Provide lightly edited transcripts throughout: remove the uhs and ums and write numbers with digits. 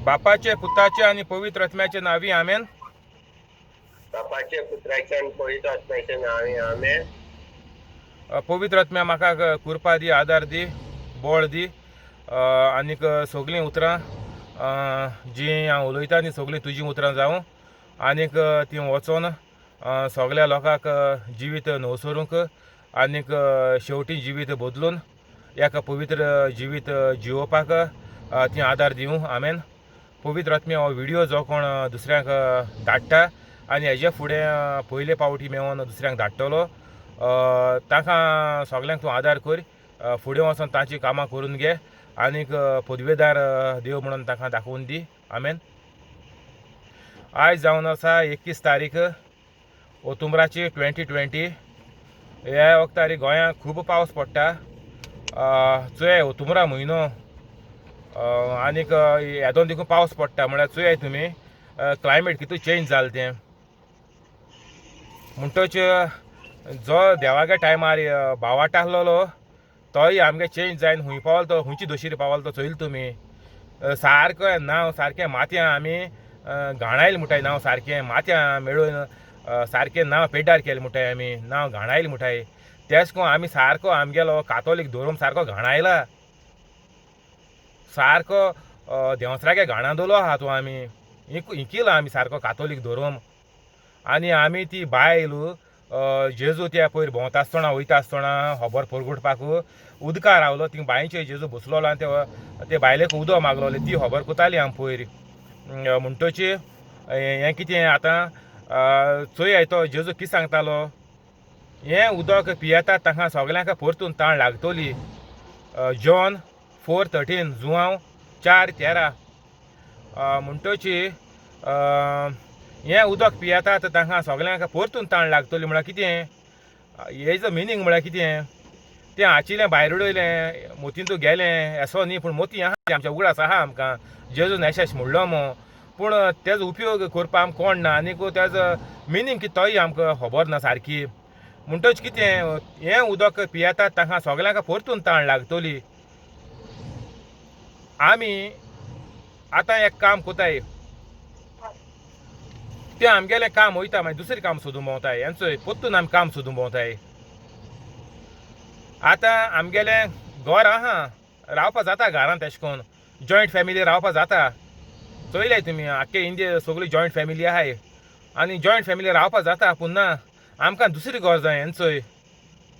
बापाचे, पुताचे आनी पवित्र आत्म्याचे नांवी, आमेन. बापाचे, पुत्राचे आनी पवित्र आत्म्याचे नांवी, आमेन. पवित्र आत्म्या म्हाका कृपा दी, आदार दी, बळ दी आनीक सगळीं उतरां जीं हांव उलयतां तीं सगळीं तुजीं उतरां जावं आनीक तीं वचोन सगळ्या लोकांक जिवीत नवसरूंक आनीक शेवटी जिवीत बदलून एका पवित्र जिवीत जिवोवपाक तीं आदार दिवं, आमेन. पवित्र आत्म्या हो व्हिडियो जो कोण दुसऱ्यांक धाडटा आनी हेजे फुडें पयले पावटी मेळोन दुसऱ्यांक धाडटलो तांकां सगल्यांक तूं आदार कर, फुडें वचोन तांचीं कामां करून घे आनीक पदवेदार देव म्हणून तांकां दाखोवन दी, आमेन. आयज जावन आसा 21 तारीख ओतुंबराची 2020. ह्या वखतार गोंयांत खूब पावस पडटा. चोयाय ओतुंबरा म्हयनो आनीक येदोन देखून पावस पडटा, म्हळ्यार चोयाय तुमी क्लायमेट कितू चेंज जालें तें. म्हणटच जो देवागे टायमार भावाट आसलेलो तोय आमगे चेंज जायन हुंय पावलो तो, हुंयची दोशीर पावलो तो चोयल तुमी. सारको नांव सारकें माथ्यां आमी घाणायल म्हणटाय, नांव सारकें माथ्यां मेळून सारकें नांव पेड्ड्यार केलें म्हणटाय आमी, नांव घाणायल म्हणटाय. तेच करून आमी सारको आमगेलो कातोलीक धर्म सारको घाणायला, सारको देंवसरागे घाणा दवरलो आहा तो आमी, इंकिला आमी सारको कातोलीक धर्म. आनी आमी ती बायल जेजू त्या पयर भोंवता आसतना वयता आसतना खबर परगुटपाक उदकार रावलो, थिंग बांयचेर जेजू बसलोलो आनी ते बायलेक उदक मागलोलें, ती खबर कोताली आमी पयर. म्हणटच हें कितें आतां चोयाय तो जेजू कितें सांगतालो, हें उदक पियेतात तांकां सगल्यांक परतून ताण लागतली. जॉन 4:13, जुआंव 4:13. म्हणटच हें उदक पियेतात तांकां सगल्यांक परतून ताण लागतली म्हळ्यार कितें, हेजो मिनींग म्हळ्यार कितें, तें आशिल्लें भायर उडयलें मोतींतू गेलें एसो न्ही, पूण मोती आहा आमच्या उगडास आहा आमकां जेजून एशें एशें म्हणलो मो, पूण तेजो उपयोग करपाक आमकां कोण ना आनीक तेजो मिनींग कितें तोय आमकां खबर ना सारकी. म्हणटच कितें हें उदक पियेतात तांकां सगल्यांक परतून ताण लागतली. आमी आतां एक काम कोताय, तें आमगेलें काम वयता, मागीर दुसरें काम सोदूंक भोंवताय, हेंचोय परतून आमी काम सोदूंक भोंवताय. आतां आमगेलें घर आहा, रावपा जाता घरांत, एशें करून जॉयंट फॅमिली रावपा जाता. चोयले तुमी आख्खे इंडिया सगळी जॉयंट फॅमिली आहाय आनी जॉयंट फॅमिली रावपा जाता, पूण ना आमकां दुसरी घर जाय, हेंचोय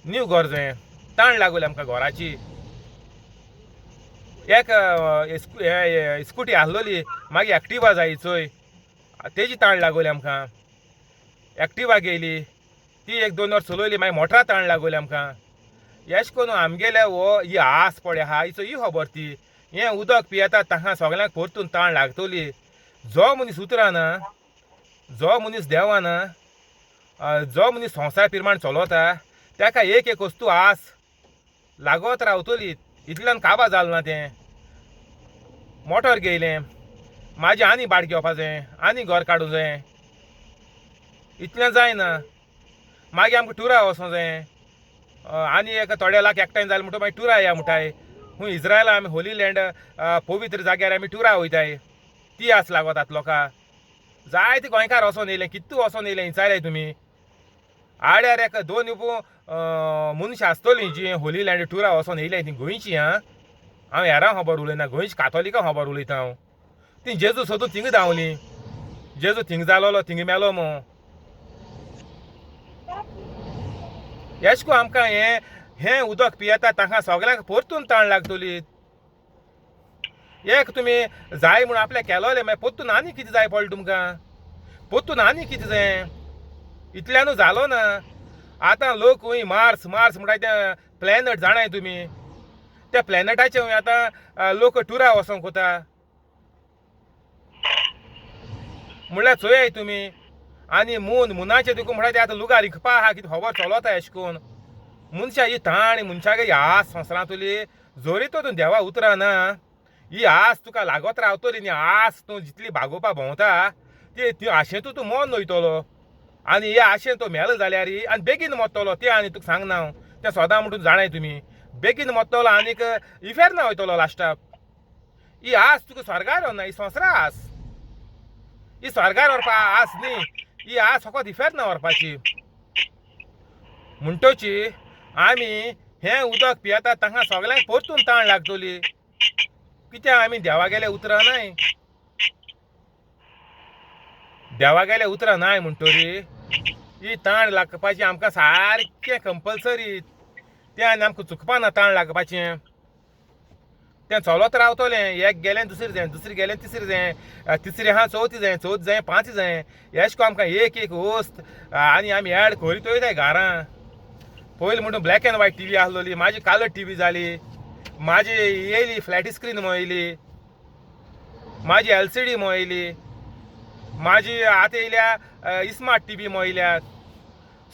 न्यू घर जाय, ताण लागोली आमकां घराची. एक स्कुटी आसलोली, मागीर एक्टिवा जाय चोय, तेजी ताण लागोली आमकां. एक्टिवा गेली ती एक दोन वर्स चलयली, मागीर मोटरा ताण लागोली आमकां. एशें करून आमगेले हो ही आस पळय आहा हिचो ही खबर ती, हें उदक पियेतात तांकां सगल्यांक परतून ताण लागतली. जो मनीस उतराना, जो मनीस देवाना, जो मनीस संवसार प्रमाण चलता ताका एक एक वस्तू आस लागत रावतली. इतल्यान काबा जालें ना तें, मोटर घेयलें, म्हाजें आनी भाड घेवपा जाय, आनी घर काडूं जाय, इतलें जायना. मागीर आमकां टुरा वचों जाय, आनी एक थोडे लाख एकठांय जाले म्हणटकच मागीर टुरा या म्हणटाय. खूंय इज्रायला आमी होली लँड पवित्र जाग्यार आमी टुरा वयताय, ती आस लागतात लोकां. जायते गोंयकार वचोन येयले, कितू वचोन येयले विचारले तुमी. आड्यार एक दोन मनशां आसतलीं जीं होली लँड टुरा वचोन येयले, तीं गोंयचीं. आं, हांव हेरां खबर उलयना, गोंयची कातोलिकां खबर उलयता हांव. तीं जेजू सोदून थिंगा धांवलीं, जेजू थिंग जालोलो, थिंग मेलो मो. एशें करून आमकां हें हें उदक पियेता तांकां सगल्यांक परतून ताण लागतली. एक तुमी जाय म्हूण आपल्याक केलोलें, मागीर परतून आनी कितें जाय पडलें तुमकां, परतून आनी कितें जाय, इतल्यानू जालो ना. आतां लोक खंय मार्स मार्स म्हणटा तें प्लॅनट जाणाय तुमी, त्या प्लॅनटाचेर खंय आतां लोक टुरा वचोंक वता. म्हणल्यार चोयाय तुमी. आनी मून मुनाचें देखून म्हणटा तें आतां लुगार रिखपा आहा, कितें खबर चलता एशें करून. मनशां ही ताण, मनशागे ही आस संवसारांतली, जरी तर तूं देवा उतरां ना, ही आस तुका लागत रावतली न्ही. आस तूं जितली भागोवपा भोंवता ती आशेंतू तूं मन वयतलो आनी हे आशेन तो मेलो जाल्यार आनी बेगीन मरतलो तें आनी तुका सांगना हांव, तें सदां म्हणून जाणाय तुमी, बेगीन मरतलो आनीक इफेर्ना वयतलो लास्टाक. ही आस तुका स्वर्गार व्हरना, ही संवसारा आस. ही स्वर्गार व्हरपा आस न्ही, ही आस फकत इफेर्ना व्हरपाची. म्हणटची आमी हें उदक पियेतात तांकां सगल्यांक परतून ताण लागतली. कित्याक आमी देवागेले उतरां नाय, देवागेले उतरां नाय म्हणटरी ही ताण लागपाची आमकां सारकें कंपल्सरी. तें आनी आमकां चुकपा ना ताण लागपाचें. तें चलत रावतलें, एक गेलें दुसरें जाय, दुसरें गेलें तिसरें जाय, तिसरें आहा चवथी जाय, चवथ जाय पांच जाय. एश कोन्न आमकां एक एक वस्त आनी आमी एड करीत वयताय घरां. पयलीं म्हणून ब्लॅक एंड व्हायट टिवी आसलोली, मागीर कलर टिवी जाली, माजी येयली फ्लॅट स्क्रीन येयली, माजी एलसीडी येयली, माजी आतां येयल्या स्मार्ट टिवी येयल्यात.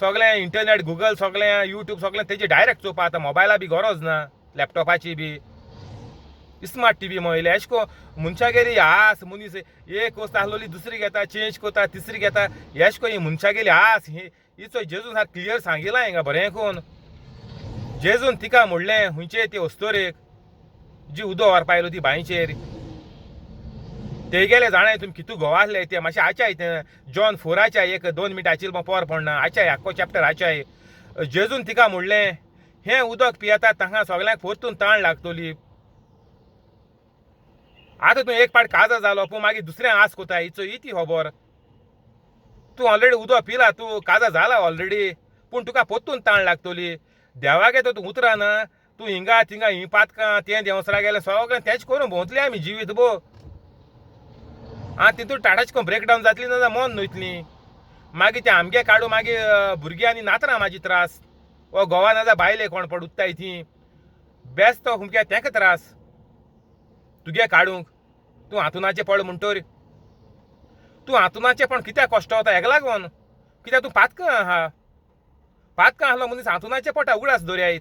सगळें इंटरनेट, गुगल, सगळें यूट्यूब, सगळें तेजे डायरेक्ट चोवपा आतां मोबायला बी गरज ना, लॅपटॉपाची बी स्मार्ट टिवी येयल्या. एश कोन मनशागेली आस, मनीस एक वस्त आसलोली दुसरी घेता, चेंज करता, तिसरी घेता. एश कोन ही मनशागेली आस. ही हिचो जेजून सारकें क्लियर सांगिलां हिंगा बरें कोन. जेजून तिका म्हणलें हुंयचे ते अस्तोरेक जी उदक व्हरपा आयलो ती बांयचेर, तेगेले जाणाय तुमी कितू घोव आसले ते मातशें आचाय तें जॉन फोराच्या एक 2 मिनटां आचिल पोर पडना आचाय आख्खो चॅप्टर आचाय. जेजून तिका म्हणलें हें उदक पियेतात तांकां सगल्यांक परतून ताण लागतली. आतां तूं एक पाट काजा जालो पूण मागीर दुसऱ्या आस कोता, हिचो ही ती खबर. तूं ऑलरेडी उदक पिला, तूं काजा जाला ऑलरेडी, पूण तुका परतून ताण लागतली. देवागे तर तूं उतरां ना, तूं हिंगा थिंगा हीं पातकां तें देंवसरा गेलें सगळें तेंच करून भोंवतली आमी जिवीत भो. आं तितून टाटाच कोण ब्रेकडावन जातली ना जाल्यार मन न्हयतली. मागीर तें आमगे काडू मागीर भुरगीं आनी नातरां माजी त्रास, वो घोवा ना जाल्यार बायले कोण पड उत्ताय ती बेस्त तो खुमक्या तेंका त्रास तुगे काडूंक. तूं हातुनाचें पड म्हणटोर तूं हातुनाचें पण कित्याक कश्ट वता हेका लागून, कित्याक तूं पातकां आहा. पातकां आसलो मनीस हातुनाचें पडटा उगडास दर्यायत.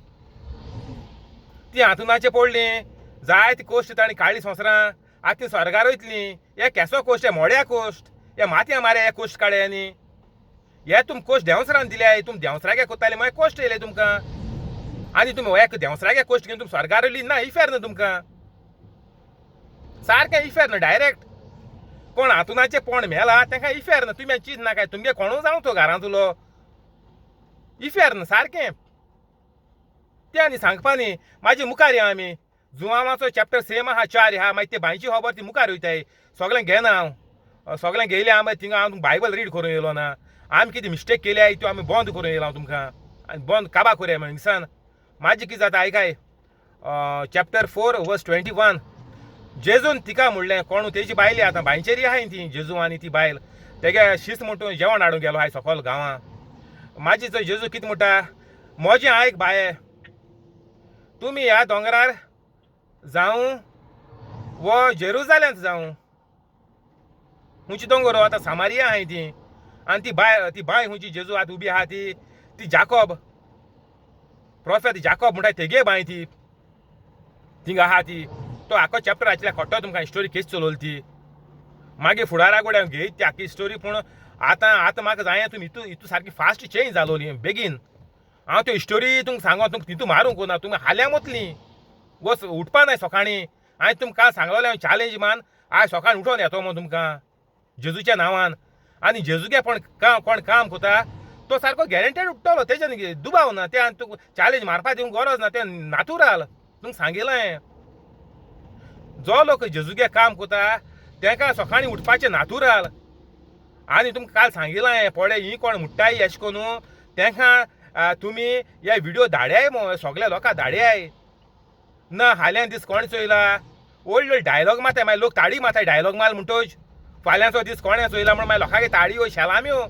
ती हातुनाचें पडलीं जायती कोश्ट ताणें काडली संवसारां, आतां ती स्वर्गार वयतलीं. हे केसो कोश्ट, हे मोड्या कोश्ट, हे मातयां मारे हे कोश्ट काडे. आनी हे तुम कोश्ट देंवसरान दिले, तुम देंवसरागे कोत्ताले मागीर कोश्ट येयले तुमकां. आनी तुमी हे देंवसरागे कोश्ट घेवन तुमी स्वर्गार वयली ना, इफेर्न तुमकां सारकें इफेर्न डायरेक्ट. कोण हातुनाचें पोण मेला तेंका इफेर्न, तुमी चीज नाकाय, तुमगे कोणू जावं तो घरांतलो इफेर्न सारकें. तें आनी सांगपा न्ही म्हाजे मुखार या आमी जुवांवाचो चॅप्टर सेम आहा 4 आहा, मागीर ते बांयची खबर ती मुखार वयताय. सगळें घेना हांव, सगळें घेयलें हांव, मागीर थिंगा हांव बायबल रीड करून येयलो ना. आमी कितें मिस्टेक केल्या त्यो आमी बंद करून येयला तुमकां, आनी बंद काबा करुया हिंगसान. म्हाजें कितें जाता आयकाय, चॅप्टर 4 वर्स 21. जेजून तिका म्हणलें, कोण तेजी बायली आतां बांयचेरी आहाय ती जेजू आनी ती बायल तेगे शीस म्हणटून जेवण हाडूंक गेलो आहाय सकल गांवां. म्हाजी चोय जेजू कितें म्हणटा, म्हजें आयक बाये, तुमी ह्या दोंगरार जावं वो जेरुजाल्यांत जावं, हुंयची दोंगर आतां सामारिया आहाय ती, आनी ती बाय, ती बाय हुंयची जेजू आतां उबी आहा ती, ती जाकोब प्रोफेत जाकोब म्हणटा तेगे बांय ती थिंगा आहा ती. तो आख्खो चॅप्टर आशिल्ल्या खोटो तुमकां स्टोरी केस चलोवली ती. मागीर फुडाराक गोडे हांव घेयत ती आख्खी स्टोरी, पूण आतां आतां म्हाका जाय तुमी हितू हितू सारकी फास्ट चेंज जालोली बेगीन. हांव त्यो स्टोरी तुमकां सांगो, तुमकां तितू मारूंक ना, तुमी हाल्यां वतलीं वच उठपा नाय सकाळीं. हांवें तुमकां काल सांगलोलें हांव चॅलेंज मान आयज सकाळीं उठोन येतो म्हूण तुमकां जेजूच्या नांवान. आनी जेजूगे कोण कोण काम कोता तो सारको गॅरंटेड उठ्ठलो, तेजें दुबाव ना. तें आनी तुका चॅलेंज मारपा दिवंक गरज ना, तें नातुराल तुमकां सांगिलां. जो लोक जेजूगे काम कोता तेका सकाळीं उठपाचें नातुराल. आनी तुमकां काल सांगिलां पळय ही कोण मुट्टाय एश कोन्नू तेंकां तुमी हे व्हिडियो धाड्याय मो सगल्या लोकां धाड्याय ना. हाल्यां दीस कोण चोयला व्हडलो डायलॉग मारताय, मागीर लोक ताळी मारताय डायलॉग मार म्हणटोच फाल्यांचो दीस कोणें चोयला म्हण मागीर लोकांक ताळयो शेलाम्यो.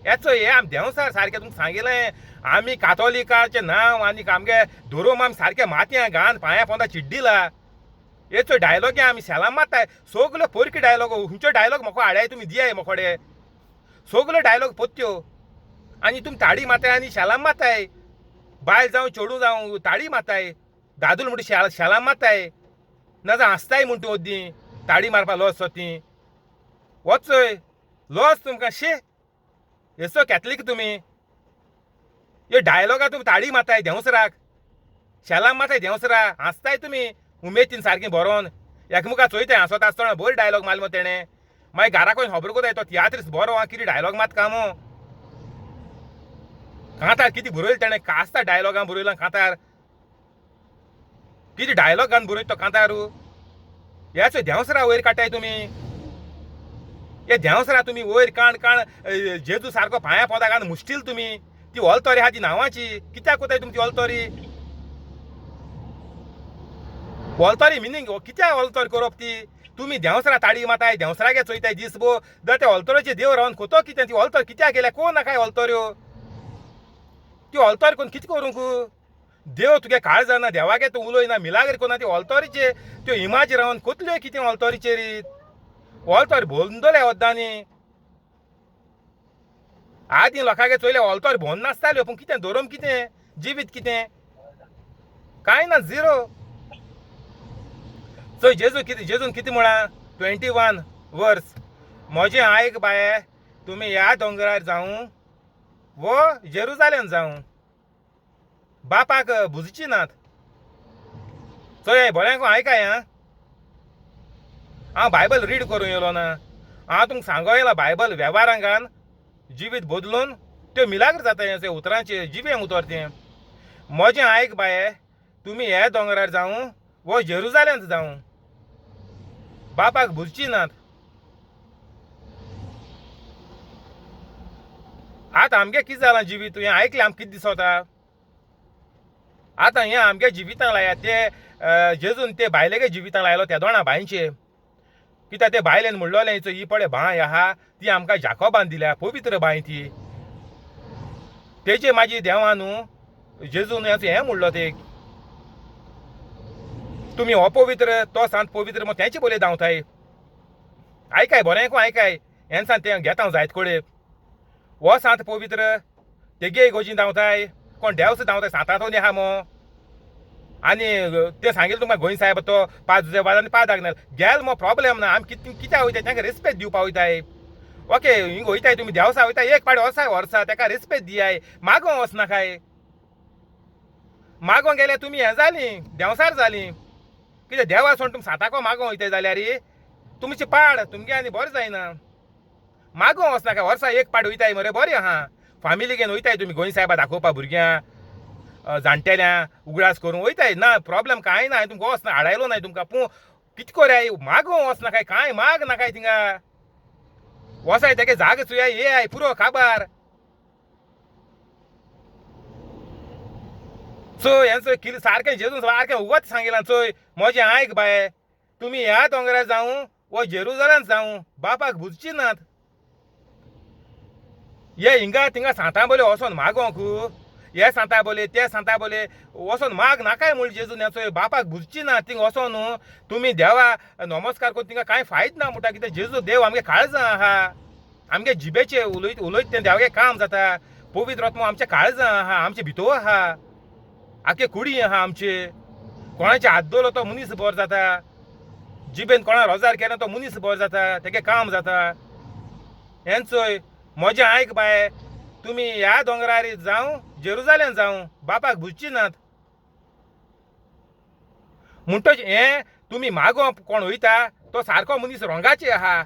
येचो हे आम देंवसार सारकें तुमकां सांगिलें, आमी कातोलिकाचें नांव आनी आमगे धोरोम आमी सारकें मातयां घान पांया पोंदा चिड्डिला. हेचो डायलॉग आमी शेलां मारताय, सगल्यो पोरकी डायलॉग, खंयच्यो डायलॉग म्हाका हाडाय तुमी दियाय मोकोडे, सगल्यो डायलॉग पोत्यो आनी तुमी ताळी मारताय आनी शेलां मारताय. बायल जावं चेडूं जावं ताळी मारताय, दादूल म्हणटा शेलां मारताय, ना जाल्यार हांसताय म्हण तूं अद्दी ताळी मारपा लॉस सो ती वचय लॉस तुमकां शी येसो कॅथलीक तुमी. ह्यो डायलॉगा तुमी ताळी मारताय देंवसराक, शेलां मारताय देंवसरा, हांसताय तुमी उमेदीन सारकें बरोवन. एकमुका चोयताय हांसोत आसतना बरी डायलॉग मारलो तेणें. मागीर घरा कोण खबर कोताय तो तियात्रीस बरो आहा, कितें डायलॉग मात कामो कांतार कितें बरयलें तेणें, कास्ता डायलॉगां बरयला कांतार, कितें डायलॉगान बरयता तो कांतार. ह्याचो देंवसरा वयर काडटाय तुमी, हे देंवसरा तुमी वयर काण काण जेजू सारको पांया पोंदा घालून मुश्टील तुमी. ती ओलतोरी आहा ती नांवाची, कित्याक कोताय तुमी ती ओलतोरी? ओलतोरी मिनींग कित्याक ओलतोरी करप ती? तुमी देंवसरा ताडी माताय, देंवसरागे चोयताय दीसभर, जाल्यार ते ओलतोरेचे देव रावन कोतो कितें? ती ओलतोर कित्याक केल्या? कोण नाकाय ओलतोऱ्यो? ती ओलतोर कोण कितें करूंक? देव तुगे काळजाना, देवागे तूं उलयना, मिलाग्र कोना, ती ओलतोरीचे त्यो इमाज रावन कोतल्यो कितें ओलतोरीचेर? ओलतोर भोंदले ओद्दांनी आदीं लोकांगे चोयले ओलतोर भोंवन नासताल्यो, पूण कितें धोरम कितें जिवीत कितें कांय ना, झिरो. चोय जेजू कितें, जेजून कितें म्हळां 21 वर्स, म्हजें आयक बाये, तुमी ह्या दोंगरार जावं वो जेरुजालेम जावं, बापाक बुजची नात. चोय बरें आयकाय. आं, हांव बायबल रीड करूं येयलो ना, हांव तुमकां सांगो येयला बायबल वेव्हारांगान जिवीत बदलून त्यो मिलाग्र जाता. हें उतरांचें जिवें उतर तें. म्हजें आयक बाये, तुमी ह्या दोंगरार जावं वो जेरुजालेंत जावं, बापाक बुजची नात. आतां आमगें कितें जालां जिवीत, हें आयकलें आमकां कितें दिसता आतां? हें आमगे जिवितांक लाया ते जेजून ते बायलेगे जिवितांक लायलो त्या दोणा बांयचे. कित्याक ते बायलेन म्हणलोलें, ही पळय बांय आहा ती आमकां जाकोबान दिल्या, पवित्र बांय ती. तेजे मागीर देवा न्हू जेजून हें म्हणलो ते, तुमी हो पवित्र तो सांत पवित्र, मग तेंचे बोले धांवताय. आयकाय बरें आयकाय, हें सांत तें घेता हांव जायत कडेन. हो सांत पवित्र तेगे गोजी धांवताय, कोण देवस धांवताय सांतांत आहा मो. आनी ते सांगिल्लें तुमकां गोंय साहेब तो 5 जुजे आनी 5 आग्नेल गेल मो, प्रॉब्लेम ना. आमी कितें कित्याक वयताय तांकां रेस्पेद दिवपा वयताय. ओके हिंग वयताय तुमी देवसा वयताय, एक पाटी वसाय वर्सा ताका रेस्पेद दियाय, मागोंक वचनाकाय. मागोंक गेल्यार तुमी हें जालीं देंवसार जालीं. कितें देवा सोडून तुमी सांताको मागोंक वयताय जाल्यार तुमचें पाड तुमगे आनी बरें जायना. मागोंक वचनाका, वर्सा एक पाट वयताय मरे बरें आहा. फामिली घेवन वयताय तुमी गोंय साहेबा दाखोवपा भुरग्यां जाणटेल्यां उगडास करूंक वयताय, ना प्रॉब्लेम कांय ना, तुमकां वचना आडायलो ना तुमकां. पूण कितें कोराय मागोंक वचनाकाय, कांय माग नाकाय थिंगा वसाय तेगे जाग चोयाय येयाय पुरो काबार. चोय हें चोय कितें सारकें जेजून सारकें उगत सांगिलां. चोय म्हजें आयक बाये, तुमी ह्या दोंगरार जावं वो जेरुजालान जावं, बापाक बुजची नात. हे हिंगा थिंगा सांता बोले वचोन मागोंक, हे सांता बोले ते सांता बोले वचोन माग नाकाय म्हूण जेजून चोय बापाक बुजची ना. थिंगा वचोन न्हू तुमी देवा नमस्कार करून थिंगा कांय फायद ना म्हणटा. कितें जेजू देव आमगे काळजां आहा, आमगे जिबेचे उलयत उलयत तें देवागे काम जाता. पवित्र आत्मो आमच्या काळजां आहा, आमचे भितर आहा, आखे कुडी आहा आमचे. कोणाचे हात दवरलो तो मनीस बरो जाता, जिबेन कोणा रोजार केला तो मनीस बरो जाता, तेगे काम जाता. हें चोय म्हजें आयक बाये, तुमी ह्या दोंगरार जावं जेरुजालेम जावं, बापाक बुजची नात. म्हणटच हें तुमी मागोवप कोण वयता तो सारको मनीस रोंगाचे आहा.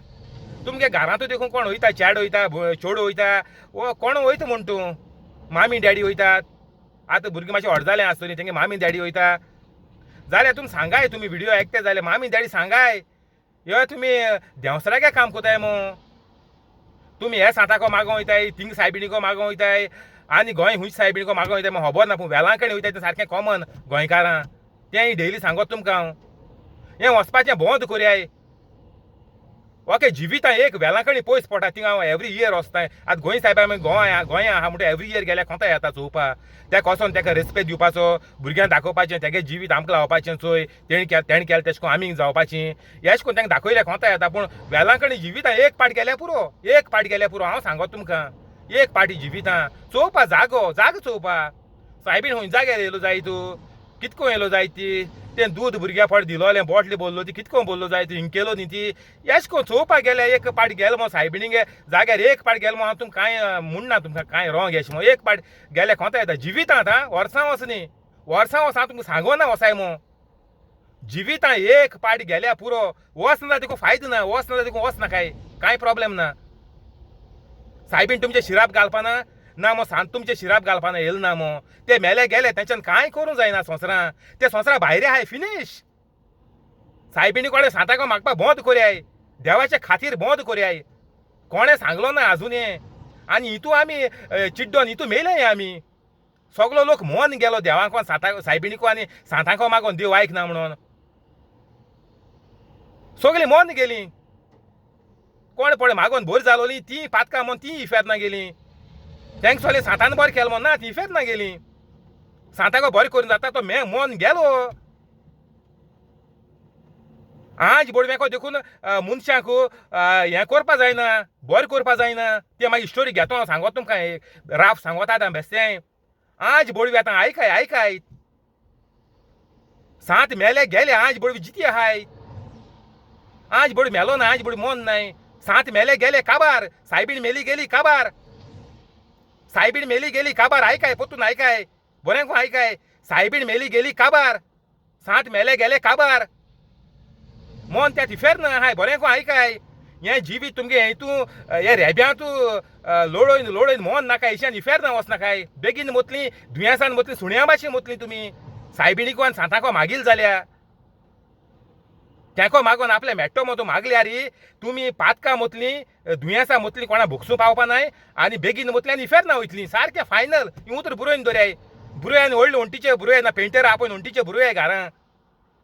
तुमगे घरांतूय देखून कोण वयता, चेडो वयता, चेडो वयता, वो कोण वयता म्हण तूं, मामी डॅडी वयतात. आतां भुरगीं मातशें व्हड जालें आसतलीं, तेंगे मामी डॅडी वयता जाल्यार तुमी सांगाय, तुमी व्हिडियो आयकता जाल्यार मामी डॅडी सांगाय, यो तुमी देंवसरागे काम कोताय मो, तुमी हे सांताको मागोंक वयताय, थिंग सायबिणीको मागोंक वयताय, आनी गोंय खूंय सायबिणीको मागोंक वयताय म्हाका खबर ना, पूण वेलांकणी वयताय तें सारकें कॉमन गोंयकारां, तें डेली सांगत तुमकां हांव. हें वचपाचें बंद कोरयाय. ओके जिवितां एक वेलांकणी पयस पडटा, थिंगा हांव एवरी इयर वचताय. आतां गोंय सायबा आमी गोंय गोंया आहा म्हणटा एवरी इयर गेल्यार कोंता येता चोवपा, तेका वचोन तेका रेस्पेद दिवपाचो, भुरग्यांक दाखोवपाचें तेगे जिवीत आमकां लावपाचें. चोय तेणी केलें तेणें केलें तेशें करून आमी जावपाचीं, एशें करून तांकां दाखयल्यार कोंता येता. पूण वेलांकणी जिवितां एक पाट गेल्यार पुरो, एक पाट गेल्यार पुरो. हांव सांगत तुमकां एक पाटी जिवितां चोवपा जागो जागो चोवपा. सायबीण खंय जाग्यार येयलो जाय तूं, कितको येयलो जाय ती, तें दूद भुरग्या फावट दिलोलें बॉटली भरलो ती कितको भरलो जाय ती हिंकेलो न्ही ती, एशें करून चोवपाक गेल्यार एक पाट गेलो मो सायबिणीगे जाग्यार एक पाट गेलो मो. हांव तुमकां कांय म्हणना तुमकां कांय रोंग एशें मो, एक पाट गेल्यार कोंता येता जिवितांत. आं वर्सां वच न्ही, वर्सां वच हांव तुमकां सांगोना वसाय मो. जिवितां एक पाट गेल्या पुरो, वचना देखून फायदो ना, वचना देखून वच नाकाय, कांय प्रॉब्लेम ना. सायबीन तुमचे शिराप घालपाना ना मो, सांत तुमचे शिराप घालपाना येयल ना मो, ते मेले गेले तेंच्यान कांय करूंक जायना. संवसारां ते संवसारा भायरे आहाय फिनीश. सायबिणी कोणे सांताको मागपा बंद करयाय, देवाचे खातीर बंद करयाय. कोणें सांगलो ना आजून हें. आनी हितू आमी चिड्डोन हितू मेले आमी सगलो लोक मन गेलो देवांको सांता सायबिणीको आनी सांतांको मागोन देव आयक ना म्हणून सगळीं मन गेलीं. कोण पळय मागोन बोर जालोली ती पातकां म्हूण ती इफेर्ना गेलीं. तेंक सोले सांतान बरें केलें म्हूण ना, ती इफेर्ना गेलीं. सांताको बरें करून जाता तो मे मन गेलो. आज बोडव्याको देखून मनशाक हें करपा जायना, बरें करपा जायना. तें मागीर स्टोरी घेतो हांव सांगत तुमकां, राफ सांगता आतां बेस्तें. आज बोडवी आतां आयकाय आयकाय, सांत मेले गेले, आज बोडवी जिती आहाय. आज बोड मेलो ना, आज बोड मन नाय. सांत मेले गेले काबार, सायबीण मेली गेली काबार, सायबीण मेली गेली काबार. आयकाय पोतून आयकाय, बरें आयकाय. सायबीण मेली गेली काबार, सांत मेले गेले काबार. मन त्या तिफेर ना हाय, बरें आयकाय. हें जिवीत तुमगे हें तूं हे रेब्या तूं लोडोयन लोडोयन मन नाका, हेच्यान इफेर ना वच नाकाय. बेगीन मोतली दुयेंसान मोतली, सुण्या भाशेन मोतली तुमी. सायबिणीको आनी सांताको मागील जाल्या तेको मागोन आपले मेट्टो मो तूं मागल्यार तुमी पातकां मोतली, दुयेंसां मोतली, कोणा भोगसूं पावपा नाय आनी बेगीन मोतली आनी इफेर ना वयतली. सारकें फायनल. ही उतर बरोवन दवराय. बरोय आनी व्हडले वण्टीचे बरोय ना, पेंटर आपोवन वण्टीचे बरोय घरां.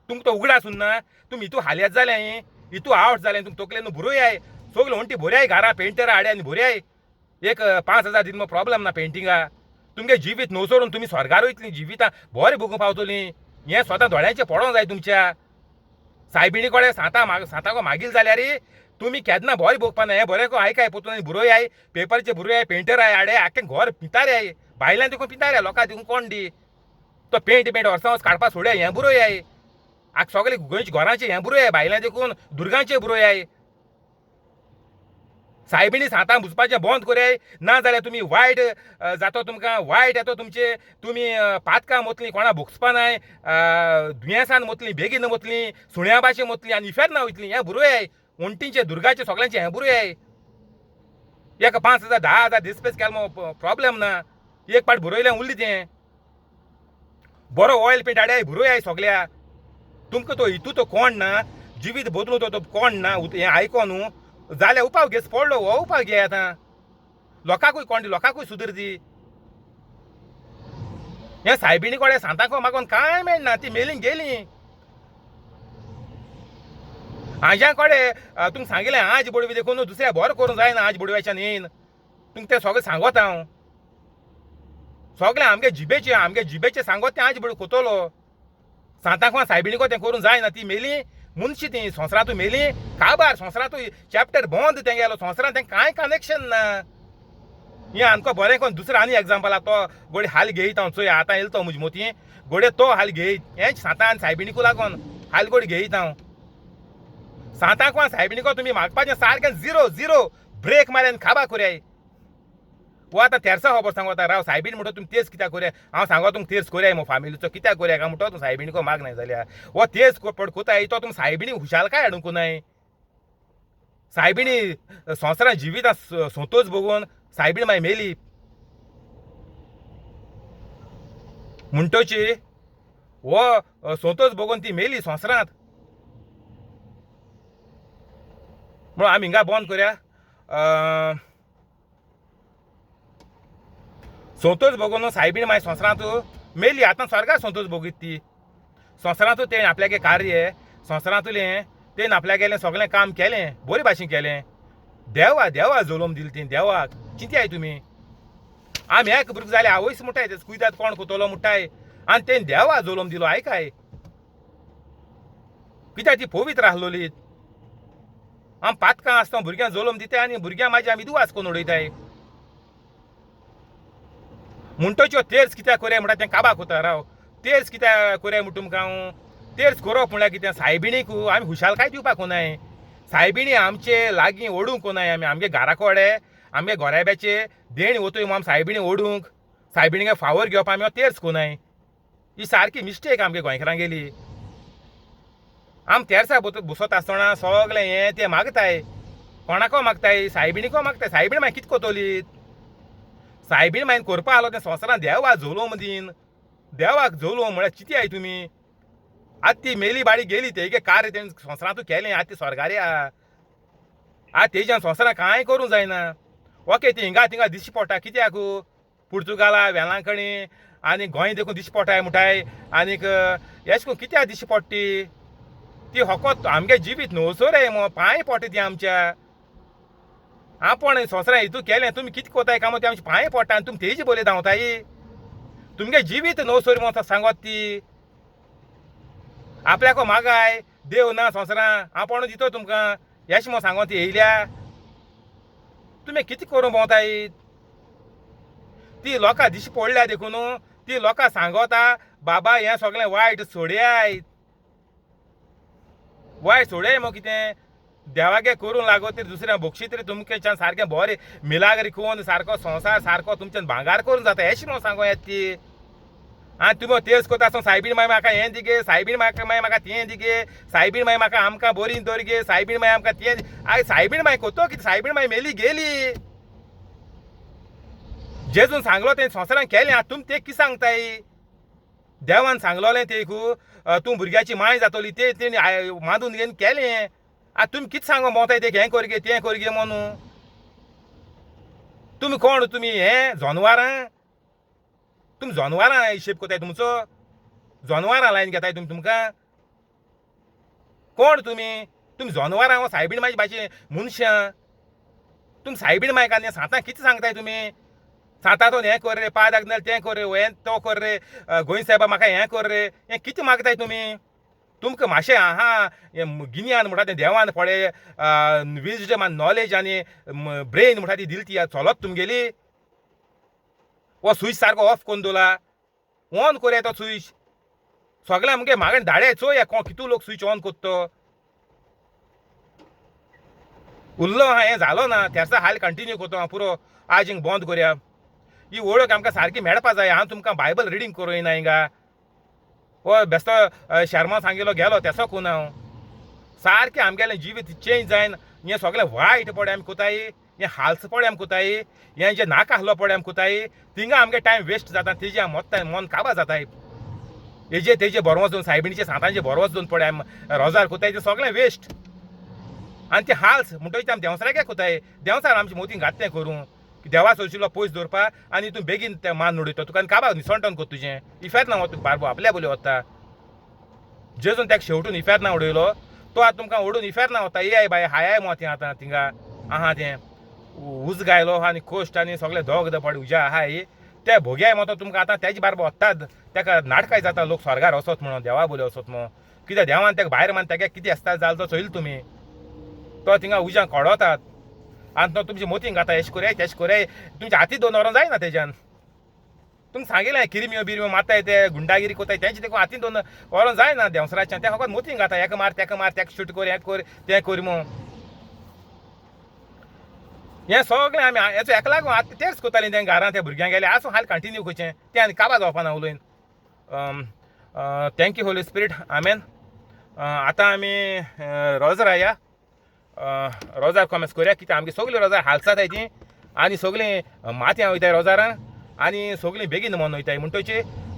तुमकां तो उगडास उरना, तुमी हितू हालयात जालें, हितू आवट जालें, तुमकां तकलेन बरोयाय. सगळे वण्टी बरोयाय घरां, पेंटर हाडे आनी बरोयाय. एक 5,000 दिवन प्रॉब्लेम ना पेंटिंगा. तुमगे जिवीत न्हू सोडून तुमी स्वर्गार वयतलीं, जिवितां बरें भोगूंक पावतलीं. हें स्वता दोळ्यांचें पडोंक जाय तुमच्या. सायबिणी कडेन सांतां सांताको मागील जाल्यार तुमी केन्ना बरें भोगपा ना. हें बरें आयकाय पोतून बरोयाय, पेपराचेर बरोयाय, पेंटर I हाडे, आख्खें घर पिंतारे, बायलां देखून पिंतारे, लोकां देखून कोण दी तो पेंट पेंट वर्सां वर्स काडपा सोडया. हें बरोयाय आक सगळे गोंयच्या घरांचें हें बरोयाय, बायलां देखून दुर्गांचें बरोयाय. सायबिणी सांतां बुजपाचें बंद करयाय, ना जाल्यार तुमी वायट जातो, तुमकां वायट येतो तुमचे. तुमी पातकां मोतली, कोणा भोगसपा नाय, दुयेंसान मोतली, बेगीन मोतली, सुण्या भाशेन मोतली आनी इफेर्ना वयतली. हें बरोयाय वण्टींचें, दुर्गाचें, सगळ्यांचें हें बरोयाय. एक 5,000 10,000 दिसपेस केलो प्रॉब्लेम ना, एक पाट बरोयलें उरलें तें. बरो ऑयल पेंट हाडाय बरोयाय सगळ्या. तुमकां तो हितू तो कोण ना, जिवीत बदलूं तो कोण ना. हें आयको न्हू जाल्यार उपाव घेस पडलो, हो उपाव घे आतां. लोकांकूय कोण दी, लोकांकूय सुदर दी. हें सायबिणी कडेन सांताको मागोन कांय मेळना, ती मेली गेली. आज्या कडेन तुमकां सांगिल्लें आज बोडवी देखून दुसऱ्या बरें करूंक जायना. आज बोडव्याच्यान येयन तुमकां तें सगळें सांगत हांव. सगळें आमगे जिबेचें, आमगे जिबेचें सांगत तें आज बोडवी कोतलो. सांताको सायबिणीको तें करूंक जायना. ती मेली मुनशी, ती संवसारांतूय मेली काबार, संवसारांतूय चॅप्टर बंद तेंगेलो, संवसारांत तें कांय कनेक्शन ना. हें आमकां बरें कोन्न दुसरें आनी एग्जाम्पल तो गोडे हाल घेयत हांव चोय आतां येयलो तो म्हजे मोती गोडे तो हाल घेयत. हें सांतां आनी सायबिणीकू लागोन हाल गोडे घेयत हांव. सांतांको आनी सायबिणीको तुमी मागपाचें सारकें झिरो झिरो ब्रेक मारे आनी खाबा कोरयाय. वो आतां तेरसा खबर सांगता राव सायबीण म्हणटा तुमी तेज कित्याक कोरया. हांव सांगो तुमकां तेज कोरयाय मो फामिलीचो कित्याक कोरया काय म्हणटा तूं सायबिणीको माग नाय जाल्यार हो तेज पडकोताय तो तुमी सायबिणी खुशालकाय हाडूंक नाय. सायबिणी संवसारांत जिवितां संतोष भोगून सायबीण मागीर मेली म्हणटची हो संतोष भोगून ती मेली संवसारांत. म्हणून आमी हिंगा बंद करया. संतोष भोगून सायबीण मागीर संवसारांत मेली. आतां स्वर्गार संतोष भोगीत ती. संवसारांत तेणें आपल्यागे कार्य संवसारांतलें तेणें आपल्यागेलें सगळें काम केलें, बरे भाशेन केलें. देवा देवा जल्म दिली ती देवाक चिंतयाय तुमी. आमी एक भुरगें जाल्यार आवयस म्हणटाय कुयदाद कोण कोतलो म्हणटाय आनी तेणें देवा जल्म दिलो. आयकाय कित्याक ती पवित्र आसलोली. आमी पातकां आसता भुरग्यांक जल्म दिताय आनी भुरग्यां मागीर आमी दुवास करून उडयताय. म्हणटच्यो तेर्स कित्याक कोरया म्हणटा तें काबाक वता राव. तेर्स कित्याक कोरया म्हणटा तुमकां हांव. तेर्स करप म्हणल्यार कितें, सायबिणीक आमी खुशालकाय दिवपाक नाय. सायबिणी आमचे लागीं ओडूंक नाय. आमी आमगे घरा कडेन आमगे गोराब्याचे देण वतूय आमी सायबिणी ओडूंक, सायबिणीक फावर घेवप आमी तेर्स कोनाय. ही सारकी मिस्टेक आमगे गोंयकारांगेली. आम तेरसा बसत आसतना सगळें हें तें मागताय, कोणाको मागताय, सायबिणीको मागताय. सायबीण मागीर कितें कोतोली? सायबीण मागीर करपा आलो तें संवसारान देवा जोलो मदीन, देवाक जोलो म्हळ्यार चिंतयाय तुमी. आतां ती मेली बाडी गेली, तेगे कार्य तेणें संवसारांतू केलें, आतां ती स्वर्गार आहा. आतां तेज्यान संवसारान कांय करूंक जायना. ओके, ती हिंगा थिंगा दिश्टी पडटा कित्याक? पुर्तुगाला वेलांकणी आनी गोंय देखून दिश्टी पडटाय म्हणटाय, आनीक एश कोन कित्याक दिश्टी पडटा ती? ती फकत आमगे जिवीत न्हवसर मो पांय पडटा ती आमच्या. आपूण संवसारान हितू केलें, तुमी कितें कोताय काय ती आमचे पांय पडटा आनी तुमी तेजी बोले धांवताय. तुमगे जिवीत न्हवसर मो सांगत ती. आपल्याको मागाय देव ना संवसारान, आपूण दितो तुमकां एश मो सांगत येयल्या. तुमी कितें करूंक भोंवताय? ती लोकां दिश्टी पडल्या देखून ती लोकां सांगता बाबा हें सगळें वायट सोडयाय, वायट सोडयाय मो कितें देवागे करूंक लागो तरी दुसऱ्या बक्षी तरी तुमच्यान सारकें बरें मिलाग्री कोन सारको संवसार सारको तुमच्यान भांगार करूंक जाता एशें म्हणून सांगो येता ती. आनी तुमी तेज कोता आसतना सायबीण माय म्हाका हें दिगे, सायबीण माय म्हाका तें दिगे, सायबीण माय म्हाका आमकां बरी दवर गे, सायबीण माय आमकां तें. I सायबीण my कोतो कितें? सायबीण माय मेली गेली. जेजून सांगलो तें संवसारान केलें, आतां तुमी तें कितें सांगताय? देवान सांगलोलें तेकू तूं भुरग्याची माय जातली, तें तेणी मांदून घेवन केलें. आतां तुमी कितें सांगो भोंवताय तें हें कर गे तें कर गे म्हणून? तुमी कोण? तुमी हें जनवारां? तुमी जनवारां हिशेब कोताय तुमचो? जनवारां लायन घेताय तुमी तुमकां? कोण तुमी? तुमी जनवारां हो सायबीण मायचे भाशेन मनशां? तुमी सायबीण मायक आनी सांतां कितें सांगताय तुमी? सांतां तो हें कर रे, पाद नाल्यार तें कर रे, हें तो कर रे, गोंय सायबा म्हाका हें कर रे, हें कितें मागताय तुमी? तुमकां मातशें आहा हें गिन्यान म्हणटा तें देवान पळय विजडम आनी नॉलेज आनी ब्रेन म्हणटा ती दिली ती चलत तुमगेली. हो स्विच सारको ऑफ करून दवरला, ऑन कोरया तो स्विच. सगळें आमगे मागणे धाडे चोया कोण कितू लोक स्विच ऑन कोत्ता तो. उरलो आहा हें जालो ना तेरसा हाल कंटिन्यू करता हांव पुरो. आज हिंग बंद करया. ही वळख आमकां सारकी मेळपा जाय. हांव तुमकां बायबल रिडींग करूं येना हिंगा. हो बेस्तो शर्मा सांगिल्लो गेलो तेसो कोन हांव. सारकें आमगेलें जिवीत चेंज जायन. हें सगळें वायट पडे आमी कोताय, हें हाल्स पडे आमी कोताय, हें जें नाका आहलो पडे आमी कोताय, थिंगा आमगे टायम वेस्ट जाता. तेजे आमी मोत्ताय मन काबा जाताय. हेजे तेजे बरवस दोन सायबिणीचे सांतांचे बरवस दोन पडे आमी रोजार कोताय, तें सगळें वेस्ट. आनी तें हाल्स म्हणटकीच आमी देंवचाराक कोताय. देंवचार आमचे मोतीन घात तें करूं देवा सोशिल्लो पयस दवरपा आनी तूं बेगीन तें मान उडयता तुका आनी काबा निसणटन कोत तुजें इफेर्त ना वता तुका बारबो आपल्या बोली वता. जेजून ताका शेवटून इफेर्त ना उडयलो, तो आतां तुमकां ओडून इफेर्त ना वता. येय बाय हाय मो तें आतां थिंगा आहा तें उज गायलो आनी कोश्ट आनी सगळे दोग दपाड उज्या आहाय ते भोग्याय मो तो तुमकां आतां तेजे बारबो वतात. ताका नाटकाय जाता लोक स्वर्गार वचत म्हणून देवा बोली वचत म्हणून. कित्याक देवान ताका भायर मान ताका कितें आसता जालें तो चोयल तुमी. तो थिंगा उज्यान कडवतात आनी तो तुमचे मोतीन घाता एश कोरयाय तेश कोरयाय. तुमच्या हाती दोन वरां जायना तेज्यान. तुमकां सांगिल्लें किरम्यो बिरम्यो मारताय ते गुंडागिरी कोताय तेंचे देखून हातीन दोन वरां जायना देंवसराच्यान. ते फकत मोतीन घाता, हेका मार तेका मार, तेका शूट कर, हें कर तें कर म्हूण. हें सगळें आमी हेचो हेका लागून आतां तेच कोतालीं तें घरां त्या भुरग्यांक गेलें. आसूं हाल कंटिन्यू करचें तें आनी काबार जावपा ना उलयन. Thank you holy spirit, आमेन. आतां आमी रोजार आया, रोजार कॉमेस करया. कित्याक आमगे सगळीं रोजार हालसाताय तीं आनी सगळीं माथ्यां वयताय रोजारां आनी सगळीं बेगीन मन वयताय. म्हणटकीच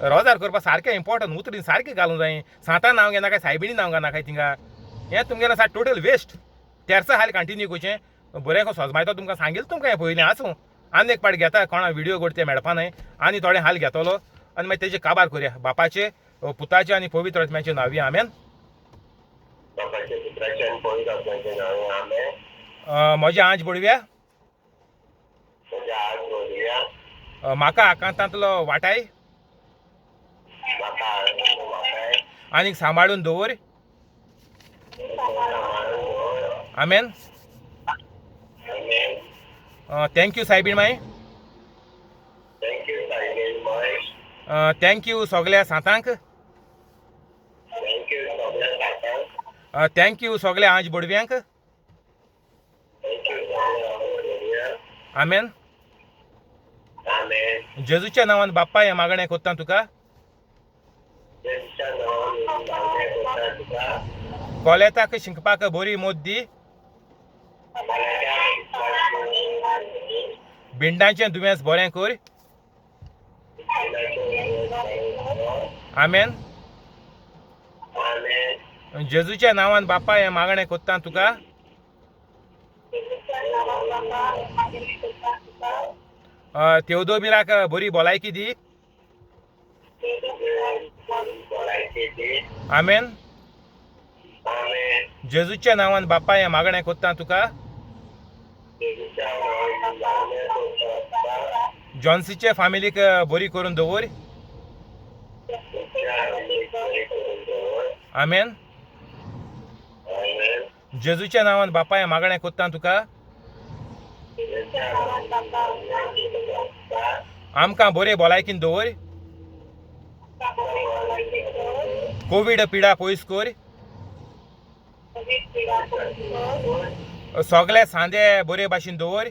रोजार करपा सारकें इम्पोर्टंट, उतरीन सारकें घालूंक जाय. सांतां नांव घेनाकाय, सायबिणी नांव घेनाकाय थिंगा. हें तुमगेलें सारकें टोटल वेस्ट. तेरसा हाल कंटिन्यू करचें बरें कसो सजमायतो तुमकां सांगिल्लें तुमकां हें पयलीं. आसूं आनी एक पाट घेता कोणा विडियो करते मेळपा न्हय आनी थोडे हाल घेतलो आनी मागीर तेजे काबार करया. बापाचे पुताचे आनी पवित्र आत्म्याचे नांवी आमेन. बापाचे पुत्राचे आनी पवित्र आत्म्याचे नांवी आमेन. म्हज्या आंज बडव्या, म्हज्या आज बडव्या, म्हाका आकांतांतलो वाटाय, म्हाका आकांतांतलो वाटाय, आनीक सांबाळून दवर. आमेन. Thank you सायबीण my. Thank you सायबीण my. Thank you सगळ्या सांतांक. Thank you सगळ्या सांतांक. Thank you सगळ्या आंज बडव्यांक. Thank you सगळ्या आंज बडव्यांक. आमेन. आमेन. जेजूच्या नांवान बाप्पा हें मागणें कोत्ता तुका. जेजूच्या नांवान मागणें कोत्ता तुका. कोलेताक शिंकपाक बरी मोद दी. भिंडांचें दुयेंस बरें कर. आमेन. जेजूच्या नांवान बापा हें मागणें कोत्ता तुका. तेवदोबिराक बरी भलायकी दी. आमेन. जेजूच्या नांवान बापा हें मागणें कोत्ता तुका. जॉन्सीचे फामिलीक बरी करून दवर. आमेन. जेजूच्या नांवान बापा हें मागणें कोत्ता तुका. आमकां बरे भलायकीन दवर. कोवीड पिडा पयस कर. सगळे सांदे बरे भाशेन दवर.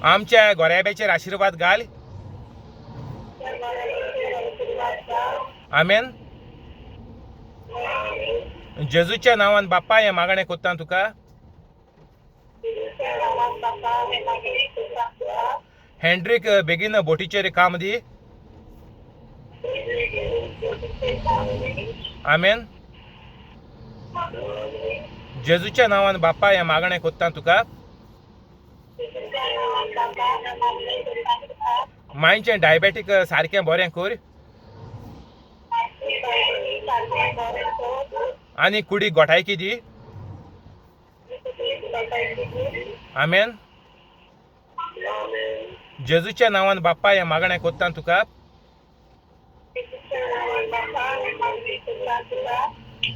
आमच्या गोऱ्याब्याचेर आशिर्वाद घाल. आमेन. जेजूच्या नांवान बाप्पा हें मागणें कोत्ता तुका. हेंड्रीक बेगीन बोटीचेर काम दी. आमेन. जेजूच्या नांवान बाप्पा हें मागणें कोत्ता तुका. मांयचें डायबेटीक सारकें बरें कर आनी कुडीक गोठायकी दी. आमेन. जेजूच्या नांवान बाप्पा हें मागणें कोत्ता तुका.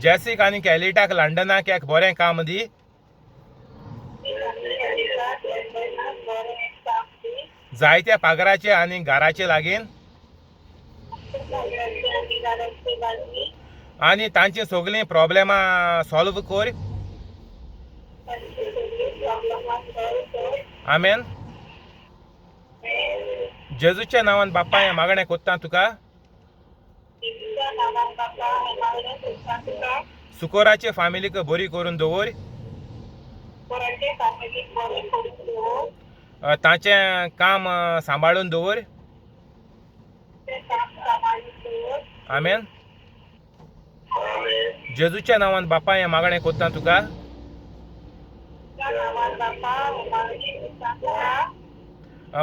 जेसीक आनी कॅलिटाक लंडनाक एक बरें काम दी. जायत्या पागराचे आनी घराचे लागीं आनी तांची सगळीं प्रॉब्लेमां सॉल्व कर. आमेन. जेजूच्या नांवान बाप्पा हें मागणें कोत्ता तुका. सुकोराचे फामिलीक बरी करून दवर. तांचें काम सांबाळून दवर. आमेन. जेजूच्या नांवान बाप्पा हें मागणें कोत्ता तुका.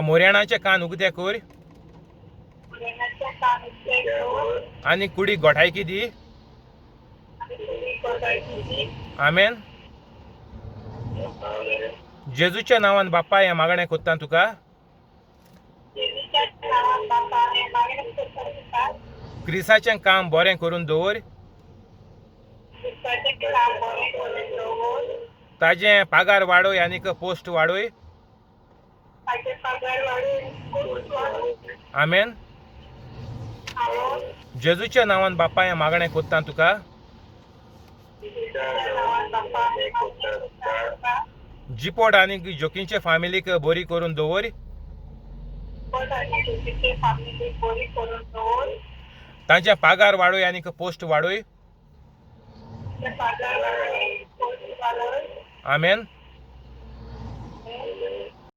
मोरयाणाचे कान उगते कर आनी कुडीक गोठायकी दी. आमेन. जेजूच्या नांवान बाप्पा हें मागणें कोत्ता तुका. क्रिसाचें काम बरें करून दवर. ताजें पागार वाडय आनीक पोस्ट वाडय. आमेन. जेजूच्या नांवान बाप्पा हें मागणें कोत्ता तुका. जिपोट आनी जोकींचे फामिलीक बरी करून दवर. तांचे पागार वाडय आनीक पोस्ट वाडय. आमेन.